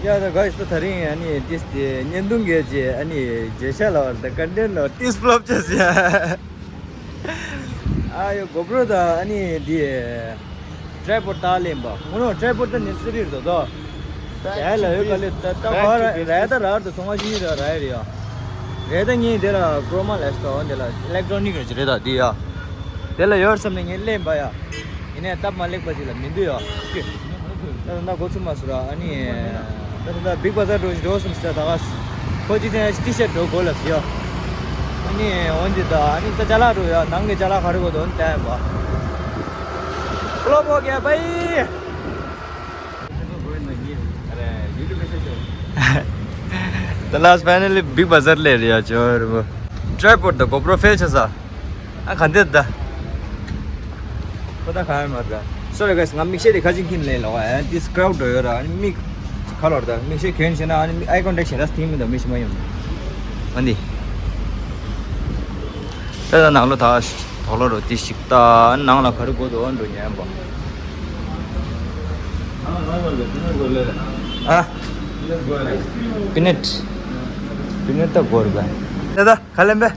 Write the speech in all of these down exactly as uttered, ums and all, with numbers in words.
ཡ་ད་ག་ཞིག་ད་ད་རིང་ཨ་ནི་ཏིས་ཏེ་བརྙན་ཐུང་གི་ཅེ་ཨ་ནི་བརྗོད་བྱ་ལ་བར་ད་ཀོན་ཊེན་ལ་ཏིས་ཕློབ་ཆ་ཟེར་ཡ། ཨ་ཡོ་གོ་པྲོ་ད་ཨ་ནི་དེ་ཊྲའི་པོཌ་ད་ལེན་པ་ངོ་ནོ་ཊྲའི་པོཌ་ད་ནེ་སེ་སི་རི་རེད་དོ། ད་ཡ་ལ་ཡོད་ག་ལེ་ད་ད་ཧ་ར་ར་ད་ར་ད་སོང་བ་ཞིག་ར་ར་ཡ་རེད་ཡ། རེད་ད་ངས་དེ་ལ་ཀྲོ་མ་ལས་ད་འོན་དེ་ལ་ཨི་ལེག་ཊྲོ་ནིག་རེད་ཅེ་རེད་ད་དེ་ཡ། དེ་ལ་ཡོད་བསམ་ནས་ངས་ལེན་པ་ཡ། ཡིན་ནའི་སྟབས་མ་ལེགས་པ་ཅིག་ལ་མི་འདུག་ཡ། ད་ད་འགོ་ཚུགས་མ་སུ་ར་ཨ་ནི། ད་ད་ད་བིག་བ་ཛར་འགྲོ་འགྲོ་སོང་ཟེར་ད་ག་ཁོ་ཅི་ཐེན་ཊི་ཤར་ཊི་འགྲོ་དགོས་ལབ་ཟེར་ཡ། ཨ་ནི་འོན་ཏེ་ད་ཨ་ནི་ད་ཅ་ལག་འགྲོ་ཡ་ནང་གི་ཅ་ལག་ག་རེ་དགོས་དོན་བསྟན་པ། ཀློ་བོ་གེ་བའི། ད་ལ་ཕའི་ནལ་ལི་བིག་བ་ཛར་ལས་རེད་ཡ་ཅོ་རེ་བོ། ཊྲའི་པོཌ་ད་གོ་པྲོ་ཕེལ་ཆ་ས། ཨ་ག་འདི་ད། ཁོ་ད་ག་ཡོད་མ་རེད། སོ་རི་ག་སི་ང་མིག་ཤེལ་དེ་ཁ་ཅིག་ཁྱིམ་ལས་ལོག་ཨ་ཏིས་ཀྲའུ་ཌི་ཡོད་ར་ཨ་ནི་མིག་ཁ་ལོར་ད་མིག་ཤེལ་གྱོན་ཤེ་ན་ཨ་ནི་ཨའི་ཀོན་ཊེག་བྱེད་ད་སྟིང་མི་ད་མི་ཤེས་མ་ཡོང་། ཨ་ནི། ད་ད་ནང་ལོ་ད་དོག་ལོ་རོ་ཏི་ཞིག་ད་ནང་ལ་ག་རེ་དགོས་དོ་འགྲོ་ཉན་པ། ཨ། པི་ནཊ། པི་ནཊ་ད་དགོས་རེད་པ། ད་ད་ག་ལེན་པས།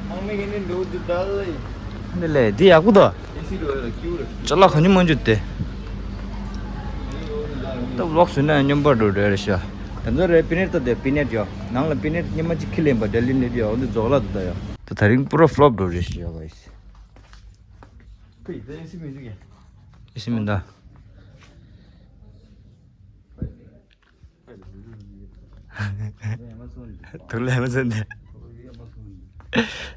འདི་ལས་འདི་ཡག་པོ་འདུག་ཅ་ལག་གང་ཉུང་མང་ཉུང་དེ། ད་ལོག་སུ་ན་སྙོམས་པར་འགྲོ་རེད་ཤག་དེ་ཚོ་རེད་པི་ནཊ་ད་དེ་པི་ནཊ་ཡོད། ནང་ལ་པི་ནཊ་ཉི་མ་གཅིག་ཁྱི་ལེན་པ་ཌེ་ལི་ནཊ་ཡོད། འོ་འདི་རྫོགས་ལ་འདུག་ད་ཡོད། ད་ད་རིང་པུ་ར་ཕློབ་འགྲོ་རེད་ཤག་ག་ཡིས། ཕུ་ཡི་ད་ཨེ་སི་མི་འདུག་གས། ཨེ་སི་མི་འདུག་དུག་ལས་མ་ཚོན་ཏེ།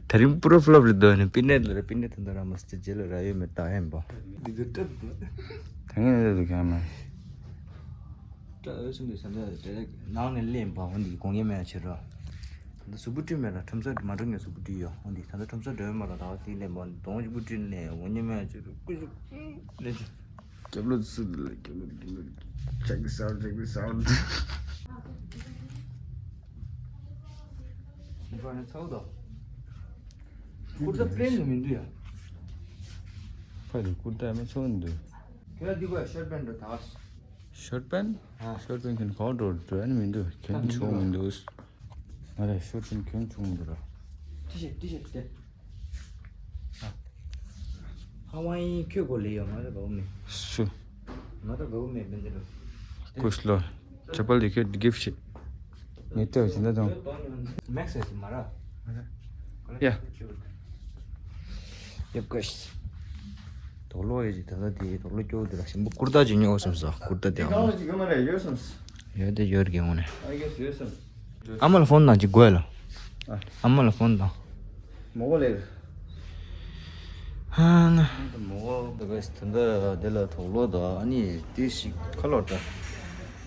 ད་རིང་པུ་ར་ཕློབ་རེད་འདུག་ནི་པི་ནཊ་ལ་རེད། པི་ནཊ་ད་ད་ར་མ་སི་ཏི་རྗེས་ལ་ར་ཡོད་མེད་ད་ཡིན་པ། འདི་ཚོ་སྐྲ་འདུག་ད་ངས་འདི་ཚོ་གང་མ། སྐྲ་འོས་སུ་འདུག་ས་འདི་ནང་ནས་ལེན་པ་འོ་འདི་དགོངས་ཡས་མེད་ཕྱིར་རོ། ད་ལྟ་གཟུགས་པོ་བཀྲུས་མེད་ར་ཁྲོམ་ས་མ་འགྲོ་ངས་གཟུགས་པོ་བཀྲུས་ཡོད། འོ་འདི་ད་ལྟ་ཁྲོམ་ས་འགྲོ་ཡོད་མ་ར་ད་བ་དེ་ལེན་པ་གདོང་གཅིག་པུ་བཀྲུས་ནས་འོ་ཉི་མ་ཡ་ཕྱིར་རོ་སྐུ་གཟུགས་ལེན་ཆོག་སྐྱབས་ལོ་ཚུལ་ལ་སྐྱབས་ལོ་སྐྱབས་ལོ། Check this out, check this out. ཚ་བོ་དང་། ཀུར་ཏ་པི་ལེན་དུ་མི་འདུག་ཡ། ཕ་དེ་ཀུར་ཏ་མི་ཚོ་འདུག་ཁྱོད་འདི་གོ་ཤོར་པན་འགྲོ་ད། ཤོར་པན། ཨ། ཤོར་པན་ཁྱོད་གང་འགྲོ་འགྲོ་ཨ་ནི་མི་འདུག་ཁྱོད་ཆུང་མི་འདུག་ང་རེ་ཤོར་པན་ཁྱོད་ཆུང་མི་འདུག་ར། ཏི་ཤར་ཊི་ཏི་ཤར་ཊི་དེ། ཧ་ཝ་ཡི་ཁྱོད་གོ་ལེ་ཡོད་ང་རེ་གོ་མེད། སུ། ང་རེ་གོ་མེད་མི་འདི་རུ། ཀུཤ་ལོ། ཅ་པལ་དེ་ཁྱོད་གིཕ་ཤི། ངས་སྤྲད་པ་ཇི་འདྲ་དང་། མེག་སི་ཡ་ཅི་མ་ར། ཡ། ཡབ་ཀུཤ། དོག་ལོ་ཡོད་ཅི་ད་ལྟ་དེ་དོག་ལོ་སྐྱོ་དེ་ལ་ཞིམ་པོ་ཀུར་ཏ་ཅི་ཉོ་བསམ་ས་ཀུར་ཏ་དེ་ཨང་། ཡོད་དེ་ཡོད་གི་ངོ་ནས། ཨ་མ་ལ་ཕོན་དང་ཅིག་དགོས་ལ། ཨ། ཨ་མ་ལ་ཕོན་དང་། མོ་གོ་ལེ། ཧ་ན། མོ་གོ་ད་ག་ད་ལྟ་དེ་ལ་དོག་ལོ་ད་ཨ་ནི་ཏི་ཞིག་ཁ་ལོ་ད།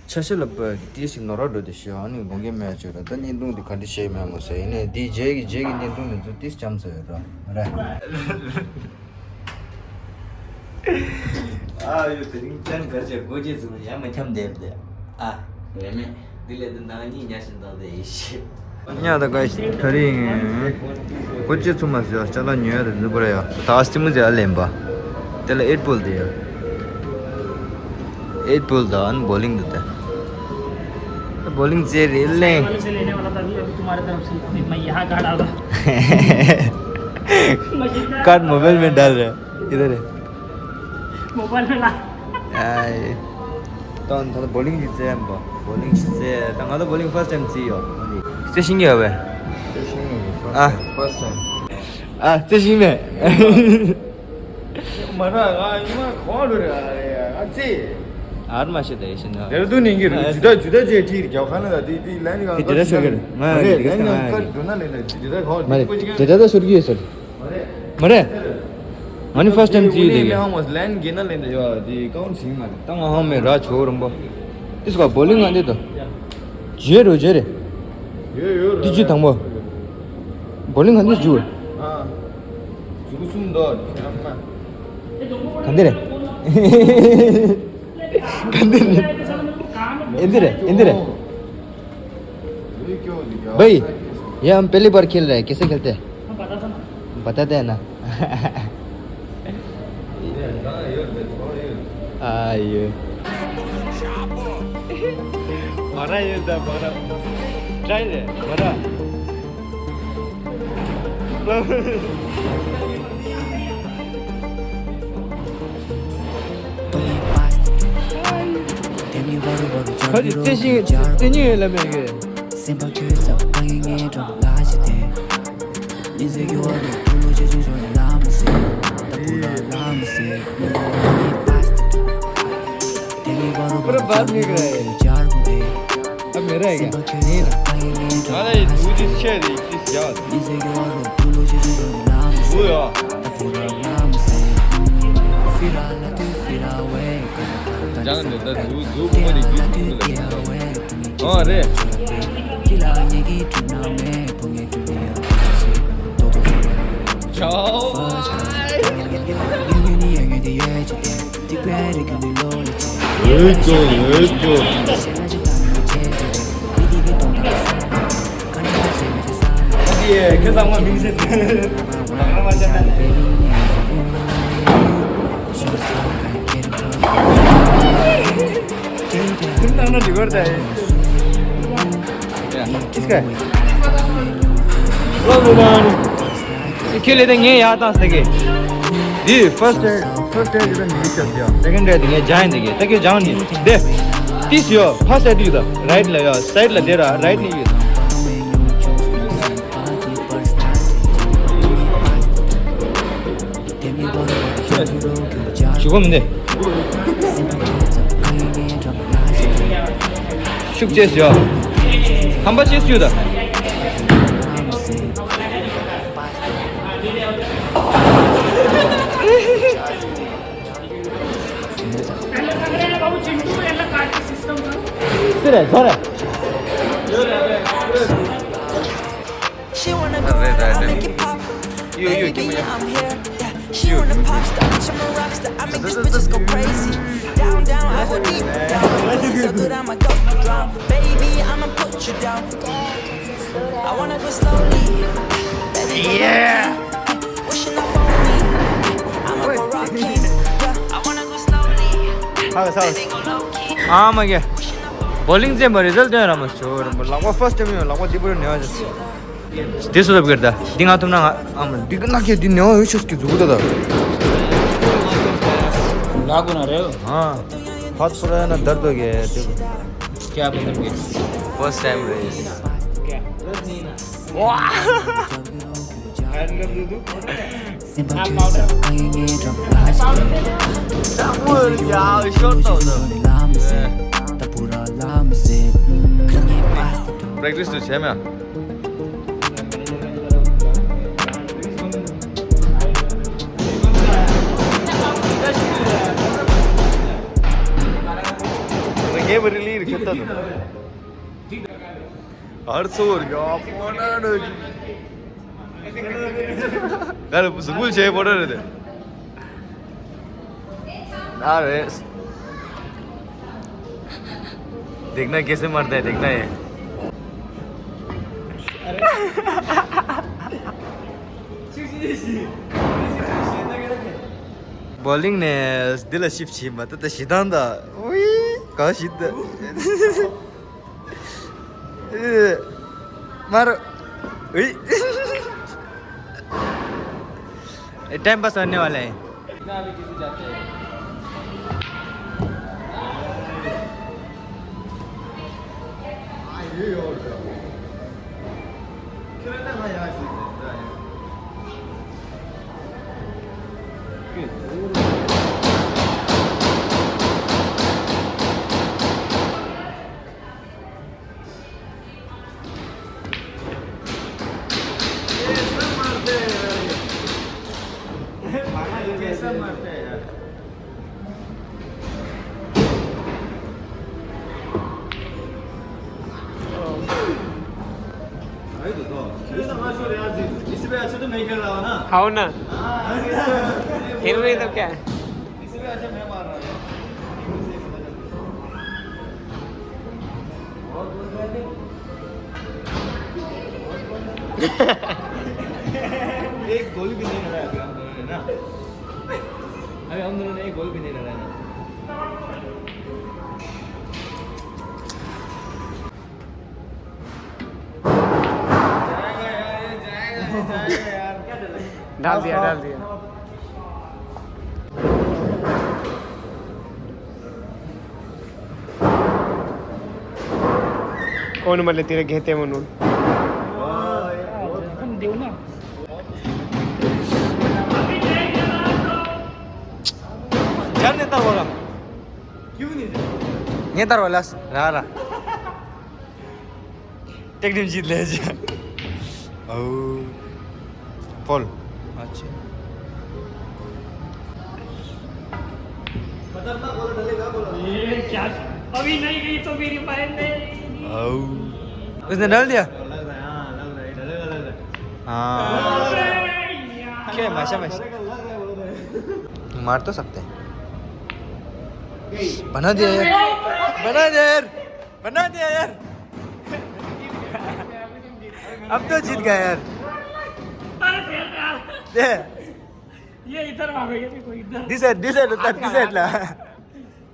ཆ་ཤས་ལ་པ་ཏི་ཞིག་ནོར་ར་འགྲོ་དེ་ཤི་ཨ་ནི་དགོངས་འགལ་མེད་ཅོ་ད་ད་བརྙན་ཐུང་དེ་ག་འདྲ་བྱས་མེད་མོ་ཟེར་ཡིན་ནའི་དེ་རྗེས་ཀྱི་རྗེས་ཀྱི་བརྙན་ཐུང་དེ་ཚོ་ཏི་ཅམ་ཚོ་ཡོད་ར་ར། ཨ་ཡོ་དེ་རིང་ཅན་གར་ཆ་སྒོ་རྗེས་ཚུགས་ཡ་མ་འཁྱམ་བསྡད་དེ། ཨ། རེད་མེད། འདི་ལས་དུ་ནང་གཉིས་ཉ་བཞིན་དང་དེ་ཡིན་ཤེས། ཉ་ད་ག་ཤི་ཐ་རིང་། ཀོ་ཅི་ཚུ་མ་ཟེར་ཅ་ལག་ཉོ་ཡ་དེ་འཛུལ་པ་ར་ཡ། ད་སི་མུ་ཟེར་ཡ་ལེན་པ། དེ་ལ་ཨེར་པོལ་དེ་ཡ། ཨེར་པོལ་དང་བོ་ལིང་དུ་དེ། བོ་ལིང་ཙེ་རེ་ལེན། वाले से लेने वाला था अभी, अभी तुम्हारे तरफ से मैं यहाँ कार्ड आ रहा। कार्ड मोबाइल में डाल रहा है। इधर है। मोबाइल में ला। ཨའི། ད་ད་བོ་ལིང་ཅིག་རྩེ་ཡ་མ་པ། བོ་ལིང་ཅིག་རྩེ་ད་ང་ད་བོ་ལིང་ཕར་སི་ཊི་ཊེམ་རྩེ་ཡོད། རྩེ་ཤེས་ཀྱི་ཡོད་པས། རྩེ་ཤེས་ཀྱི་ཡོད། ཨ། ཕར་སི་ཊི་ཊེམ། ཨ་རྩེ་ཤེས་མེད། མ་ར་ང་ཡིན་མ་གོ་འགྲོ་རེད་ཨ་རེད་ཨ་རྩེ། ཨར་མ་ཤེས་ད་ཡེ་ཤེས་ན། དེར་དུ་ནིང་གི་ཨ་ཇུ་ད་ཇུ་ད་ཇེ་ཊི་རྒྱལ་ཁ་ན་ད་དེ་དེ་ལན་གང་དེ་དེ་འདྲ་ཤོད་གི་རེད། ང་རེད་དེ་ལན་གང་དེ་འདྲ་ཁ་འགྲོ་ན་ལན་ད་ཇུ་ད་ཁ་མ་རེད་དེ་འདྲ་ད་ཤོད་ཀྱི་ཡོད་ཟེར། མ་རེད། ང་ནི་ཕར་སི་ཊེམ་རྩེ་ཡོད་དེ་གི། ཧང་མོ་ལན་གྱི་ན་ལན་དེ་ཡོད་དེ་ཀའུན་ཊི་ཡིན་མ་རེད། ད་ང་ཧང་མེད་ར་ཆོ་རོམ་པོ། ཨིས་ཀ་བོ་ལིང་ང་འདི་དོ། ཇེ་རོ་ཇེ་རེ། ཡོད་ཡོད་ར། དེ་ཇུ་དང་པོ། བོ་ལིང་ང་འདི་ཇུ། ཨ། ཇུ་གསུམ་དོ་ཁྱེད་རང་མ། ག་འདི་རེད། ག་འདི་རེད། ཨེ་འདི་རེད་ཨེ་འདི་རེད། भाई, ये हम पहली बार खेल रहे हैं, कैसे खेलते हैं? बताते हैं ना। आइए। བ་ར་ཡོད་ད་བ་ར། ཏྲའི་ལེ་བ་ར། ཁ་ཅིག་རྩེ་ཤིང་རྩེ་ཉིན་ཡོད་ལ་མེད་གི། སེམས་པ་ཁྱོད་ཙམ་ང་ཡི་ངའི་འགྲམ་ལ་ཞིག་དེ། མི་ཚེ་གི་བར་དུ་ཐུགས་ལ་ཆེ་ཆུང་ཤོར་ནས་ལ་མི་སེ། ད་བུ་ར་ལ་མི་སེ། དེ་མི་བར་དུ་བར་དུ་ཇར་བུ་ཨེ། ཨ་མེ་ར་ཡ་ག་ནི་ན། ང་ལ་ཡི་དུ་དིས་ཆེ་རི་དིས་ཡ། མི་ཚེ་གི་བར་དུ་ཐུགས་ལ་ཆེ་ཆུང་ཤོར་ནས་ལ་མི་སེ། བུ་ཡ། ད་བུ་ར་ལ་མི་སེ། ཕི་ར་ལ་དུ་ཕི་ར་ཝེ་ཀ་ཟ་ཀ་ར་ད་ཇང་ནི་ད་དུ་དུ་བུ་རི་གི་དུ་ལ་ཨོ་རེད། ཨོ་ཙོ་ཨོ་ཙོ། ཁྱེད་ཚང་མ་མིང་ཚེ། ཁྱིམ་བཏང་ན་འགྲིག་གི་རེད་ད། ཡ། ཨིས་ཀ། ཁྱེད་ལས་དེ་ངས་ཡག་བཏང་ཟེར་གི། འདི་first aid, first aid དེ་ངས་བྱས་ཡོད། Second aid དེ་ངས་སྦྱང་ཡིན་དེ་གི། ད་ཁྱེད་སྦྱང་ནི་དེ། ཏིས་ཡོད། first aid ཡོད་ད། right ལ་ཡོད། side ལ་དེ་ར་right ནི་ཡོད། ཞུ་གོ་མི་འདི། ཤུགས་ཆེ་ཞུ། ཧམ་པ་ཆེ་ཞུ་ད། སི་རེད་ཟོ་རེད། She wanna go out, I make it pop. Baby, I'm here. Yeah, she wanna pop star, bitch, I'm a rock star. I make these bitches go crazy. Down, down, I go deep down. Pussy so good, I'ma go drown. Baby, I'ma put you down. I wanna go slowly. Baby, go low key. Wishing up on me. I'ma go rock key. Yeah, I wanna go slowly. Baby, go low key. ཨ་མ་གེ། བོ་ལིང་རྩེད་མ་རི་ཛལ་སྟོན་ར་མ་ཤོར་ར་མ། ལག་པ་ཕར་སི་ཊེམ་ཡོད། ལག་པ་འདི་པུར་ནེ་བ་ཅི། འདི་སུ་ཐབ་ཀེར་ད། འདི་ང་ཐུབ་ན་ང་ཨ་མ་འདི་ཀ་ན་ཁེ་འདི་ནེ་བ་ཡོད་ཤོས་ཀྱི་ཛུ་གུ་ད་ད། ལ་གུ་ན་རེ། ཨ། ཕར་སི་ཊེམ་ན་དར་དོ་གེ་དེ། ཀྱ་པ་དར་གེ། First time race. Practice དུ་བྱས་མེད། ངས་མི་རི་ལི་རི་ཁྱོད་ལྟ་དུ། ཨར་ཚོར་ཡ་པོ་ན་ནོ། ག་རེ་གཟུགས་པོ་བྱས་པོ་ན་རེད་དེ། ཨ་རེད། देखना कैसे मरता है, देखना है। བོ་ལིང་ནས་འདི་ལ་ཤིབ་བྱིན་པ་ད་ལྟ་ཞི་ཐང་ད། ཨུའི་ག་ཞི་ད། मारो। Time pass होने वाला है। कैसा मारते हैं यार। भाई तो, तो, इससे अच्छा तो नहीं खेल रहा हो ना। हाउ ना। हाँ, खेल रहे तो क्या है? इससे अच्छा मैं मार रहा हूँ। एक गोल भी नहीं लगाया अभी हम दोनों ने ना। अभी हम दोनों ने एक गोल भी नहीं लगाया ना। डाल दिया, डाल दिया। कौन मले तेरे घेते मनु? जान नेता वाला। क्यों नहीं? नेता वाला। रारा। टेक्निक जीत ले जा। ओ। फॉल। अच्छा। खतरनाक बोलो, डलेगा बोलो। ये क्या? अभी नहीं गई तो मेरी बहन नहीं। ओ। उसने डाल दिया? लग रहा है, हाँ, लग रहा है, डलेगा, लग रहा है। हाँ। अरे यार। क्या है, माशा, माशा। डलेगा, लग रहा है, बोल रहे हैं। मार तो सकते हैं। गई। बना दे यार। बना दे यार। बना दिया यार। अब तो जीत गया यार। अरे, दे यार। दे। ये इधर आ गई, ये देखो, इधर। दिस साइड, दिस साइड उतर, दिस साइड ला।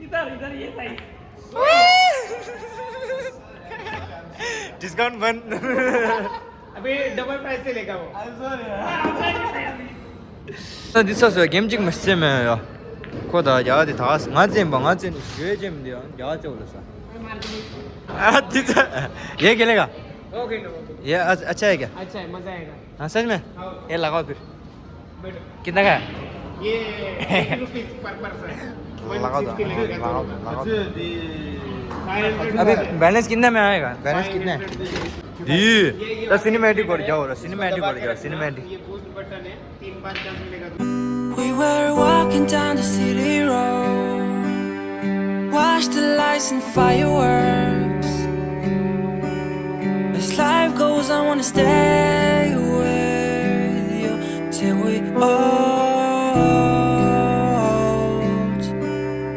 इधर, इधर, ये साइड। डिस्काउंट बंद। अभी डबल प्राइस से लेगा वो। I'm sorry यार। ད་འདི་ཚོ་སོ་གེམ་གཅིག་མ་ཤེས་མེད་ཡ། ཁོ་ད་རྒྱ་གར་དེ་ད་ང་བཙན་པ་ང་བཙན་ནས་ཞོལ་ཅན་མི་འདི་ཡང་རྒྱ་གར་ཅོག་ལ་ས། ཨ་འདི་ཚོ་ཡེ་གེ་ལེ་ག ओके नो। ये अच्छा है क्या? अच्छा है, मजा आएगा। हाँ सच में। ये लगाओ फिर। बैठो। कितना का है? ये एटी रुपीज पर पर्सन। लगाओ तो। लगाओ, लगाओ। अभी बैलेंस कितना में आएगा? बैलेंस कितना है? दी। तो सिनेमैटिक कर जाओ, सिनेमैटिक कर जाओ, सिनेमैटिक। ये बूस्ट बटन है। तीन बार चांस मिलेगा। We were walking down the city road, watch the lights and fireworks. As life goes, I wanna stay with you till we old.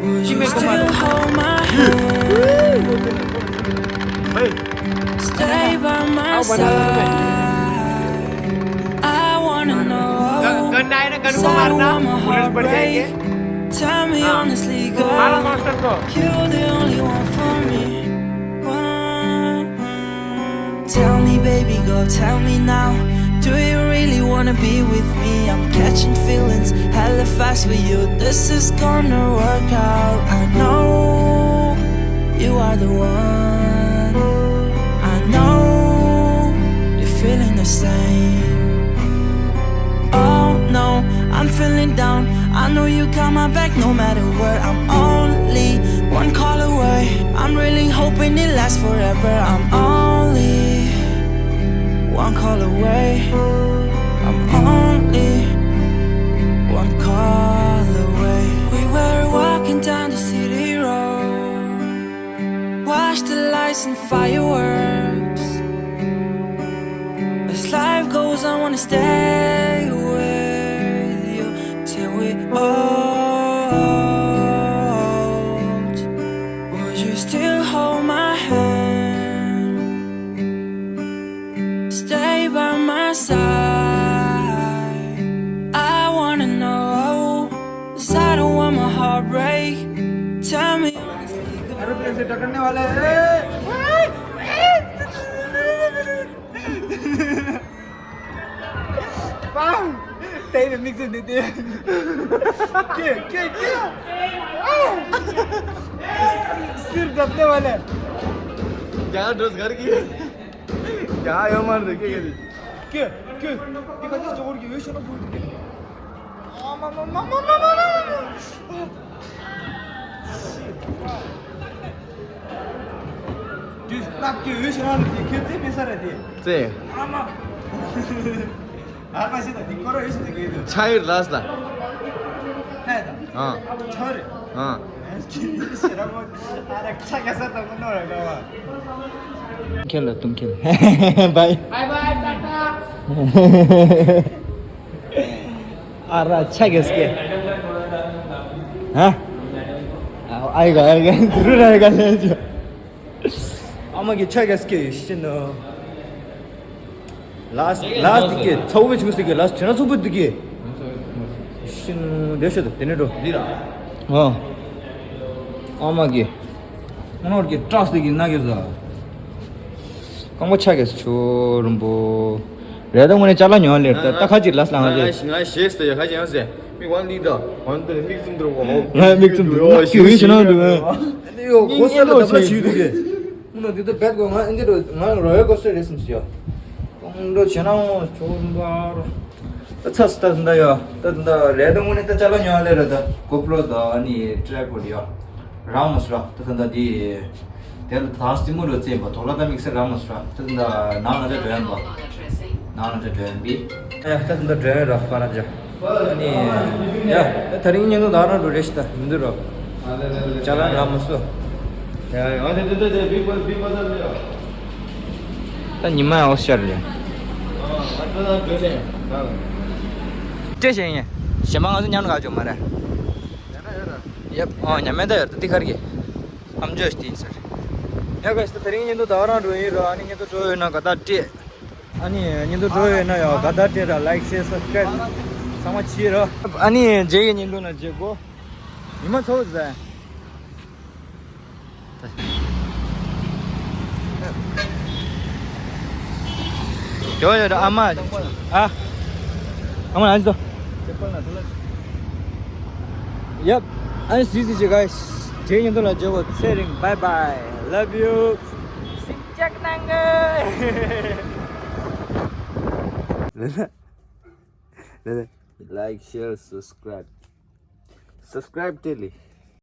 Would you still hold my hand? Stay by my side. I wanna know. Gun आए ना, गन को मारना, बुलेट पड़ जाएंगे। Tell me honestly, girl, मारो मास्टर को। You the only one for me. Tell me, baby girl, tell me now. Do you really wanna be with me? I'm catching feelings hella fast for you. This is gonna work out. I know you are the one. I know you're feeling the same. Oh no, I'm feeling down. I know you got my back no matter what. I'm only one call away. I'm really hoping it lasts forever. I'm only one call away. I'm only one call away. We were walking down the city road. Watch the lights and fireworks. As life goes, I wanna stay with you till we old. Would you still hold my hand? Stay by my side. I wanna know. 'Cause I don't want my heart break. Tell me. Aeroplane से टकरने वाला है। पाम। तेरे मिक्स देते हैं। क्या, क्या, क्या? सिर दबने वाला है। क्या ड्रेस घर की है? क्या यो मार दे, क्या, क्या दे? क्या, क्या? देखो, तो जोर की, ये शोर बोल दे। ཏག་ཏག་གི་འོད་ཤོར་རང་གི་ཁྱོད་རྩེ་མེད་ས་རེད་དེ། རྩེ། ཨ་མ། ཨ་མ་ཤི་ད་དེ་ཀོ་ར་འོད་ཤི་ད་གི་དུ། ཆ་ཡོད་ལ་སླ། ཧེ་ད། ཨ། ཆོ་རེད། ཨ། ཁྱི་ཤི་ར་མོ། ཨ་ར་ཆ་ག་ས་ད་མོ་ནོ་ར་ག་བ། ཁྱེད་ལ་ཏུང་ཁྱེད། བའི། བའི་བའི་ཏ་ཏ། ཨ་ར་ཆ་གེ་སྐེ། ཧ། ཨའི་ག་ཨའི་ག་དུ་རུ་ར་ག་ལེ་ཇོ། ཨ་མ་གི་ཆ་གེ་སྐེ་ཤི་ནོ། ལཱས་ལཱས་དི་གེ་ཚའུ་བེ་ཆུ་སི་གེ་ལཱས་ཆེ་ན་ཚུ་བུ་དི་གེ། ཤི་ནོ་དེ་ཤོད་དེ་ནི་འགྲོ། འདི་ར། ཨ། ཨ་མ་གི། ཨ་ནོར་གི་ཏྲག་སི་གི་ན་གེ་ཟ། རྐང་པ་ཆ་གེ་སི་ཆུ་རུམ་བུ། རེད། ད་དངོས་གནས་ཅ་ལག་ཉོ་ལེར་ད་ད་ཁ་ཅིག་ལ་སླང་ང་ཞེས། ང་ཞེས་ཟེར་ཡ་ཁ་ཅིག་ཡང་ཟེར། མིག་ཝན་ལི་ད་ཝན་ཏེ་མིག་ཙུམ་དུ་རོ། ང་མིག་ཙུམ་དུ་རོ། ཡོ་ཡོ་ཞེ་ན་འདུག་ཨ་ནི་ཡོ་གོ་ས་ལ་ད་མ་ཆི་དུ་གེ། ཨུ་ནོ་དེ་ད་བེད་གོ། ང་ཨིན་དེ་རོ་ང་རོ་ཡ་གོ་ས་རེད་སམ་སི་ཡོ། ཀོང་རོ་ཆེ་ན་འོ་ཆོ་འབའ་རོ། ད་ཚ་སི་ད་ད་ཡོ། ད་ད་རེད། ད་དངོས་གནས་ད་ཅ་ལག་ཉོ་ལེར་ད་གོ་པྲོ་ད་ཨ་ནི་ཊྲའི་པོཌ་ཡོ། རང་མོ་སི་ར་ད་ད་ད་དེ། དེ་ལ་ད་སི་མོ་རོ་ཙེ་བ་དོ་ལ་ད་དམིགས་བསལ་རང་མོ་སི་ར་ད་ད་ནང་ང་ཅ་འགྲོ་ཡན་པ། ནང་ང་ཅ་འགྲོ་ཡན་པི། ད་ད་འགྲོ་ཡན་ར་པ་ར་ཇ། ཨ་ནི་ཡ་ད་ད་རིང་ཉིན་དུ་ད་རང་རུ་རེ་ཤི་ད་མི་འདུག་རོ། ཅ་ལག་རང་མོ་སི། ཡ་ཡ་ཨ་ནི་དེ་དེ་དེ་བི་པ་བི་པ་ད་ལེ་ཡ། ད་ཉི་མ་ཡང་ཤར་རེད། ཨ་ད་ད་འགྲོ་ཤེས་ཡ། ཏྲེ་ཞེང་ཡེ། ཞེ་མ་ང་ཚོ་ཉམས་ག་ཅོ་མ་རེད། ཡབ། ཨོ་ཉམས་མེད་ད་ཡོད་ད་ཏི་ཁར་གི། ཨམ་ཇོ་ཤི་ཏི་ཡིན་ཟེར། ཡ་ག་ཤི་ད་དེ་རིང་ཉིན་དུ་ད་རང་འགྲོ་ཡིན་རོ། ཨ་ནི་ཉིན་དུ་འགྲོ་ཡོད་ན་ག་ད་ཏྲེ། ཨ་ནི་ཉིན་དུ་འགྲོ་ཡོད་ན་ཡོ་ག་ད་ཏྲེ་ར་ལའིག་ཤེར་སབ་སི་ཀྲའིབ་ཚང་མ་བྱེད་རོ། ཨ་ནི་རྗེས་ཀྱི་ཉིན་དུ་ན་རྗེས་གོ། ཉི་མ་ཚོ་ཟ། ཡོ་ཡོ་ཨ་མ། ཨ། ཨ་མ་ལ་ཨ་ཟོ། ཡབ། ཨ་ཟི་ཟི་ཅི་ག་ཤི། དེ་ཉིན་དུ་ལ་མཇལ་བ་ཚེ་རིང་། bye bye love you། སིང་ཅག་ནང་གི། ལེ་ལེ། ལེ་ལེ། Like, share, subscribe. Subscribe ཏེ་ལི།